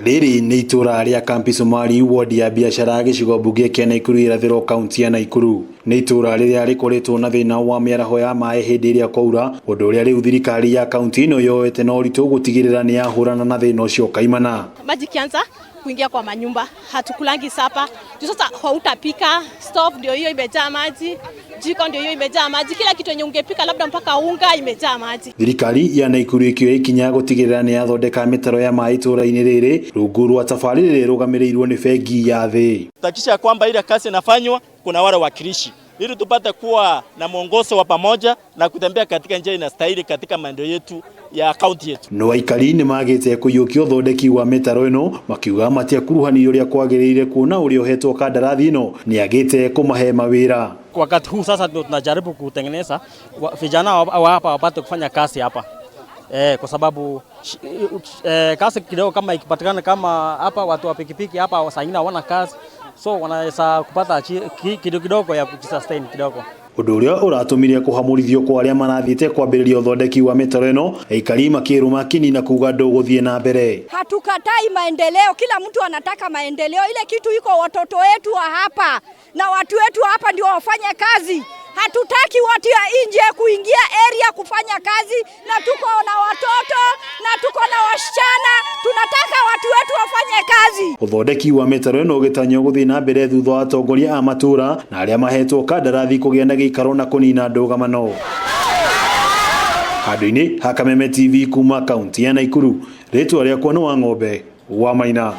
Rĩrĩ nĩ itũra rĩa Kampi Somali, wodi ya biacara, gĩcigo mbunge kĩa Naikuru irathĩro, kaunti ya Naikuru. Nĩ itũra rĩrĩa rĩkoretwo na thĩna wa mĩaraho ya maĩ hĩndĩ ĩrĩa kwaura, ũndũ ũrĩa rĩu thirikari ya kaunti ĩno yoete na ũritũ gũtigĩrĩra nĩ yahũrana na thĩna ũcio kaimana. Maji ikianza kuingia kwa manyumba, hatukulangi supper juu sasa hautapika. Stove ndio hiyo imejaa maji, jiko ndio hiyo imejaa maji, kila kitu yenye ungepika, labda mpaka unga, imejaa maji. Thirikari ya Naikuru ĩkĩoya ikinya gũtigĩrĩra nĩ yathondeka mĩtaro ya maĩ itũra-inĩ rĩrĩ rungu rwa tabarĩra ĩrĩa ĩrũgamĩrĩirwo nĩ bengi ya thĩ. Tuhakikisha kwamba ile kazi inafanywa, kuna wale wakilishi ili tupate kuwa na mwongozo wa pamoja na kutembea katika njia inastahili katika maendeleo yetu ya kaunti yetu. No aikari nĩ magĩte kũiyũkia ũthondeki wa mĩtaro ĩno, makiuga matiakuruhanirio ũrĩa kwagĩrĩire, kuona ũrĩa ũhetwo kandarathi ĩno nĩ agĩte kũmahe mawĩra. Wakati huu sasa ndio tunajaribu kutengeneza vijana wa hapa wapate kufanya kazi hapa kwa sababu kazi kidogo kama ikipatikana kama hapa, watu wa pikipiki hapa saa ingine hawana kazi, so wanaweza kupata kidogo kidogo ya kujisustain kidogo. Ũndũ ũrĩa ũratũmire kũhamũrithio kwa arĩa marathiĩte kwambĩrĩria ũthondeki wa mĩtaro ĩno, aikari makĩrũma kini na kuga ndũgũthiĩ na mbere. Hatukatai maendeleo, kila mtu anataka maendeleo. Ile kitu iko watoto wetu wa hapa na watu wetu hapa ndio wafanye kazi. Hatutaki watu ya nje kuingia area kufanya kazi, na tuko na watoto na tuko na wasichana, tunataka watu wetu wafanye kazi. Ũthondeki wa mĩtaro ĩno ũgĩtanywo gũthiĩ na mbere thutha wa atongoria a matũra na arĩa mahetwo kandarathi kũgĩa na gĩikaro na kũnina ndũgamano. Handũ-inĩ ha Kameme TV kuma kaunti ya Naikuru, rĩtwa rĩakwa nĩ Wang'ombe wa Maina.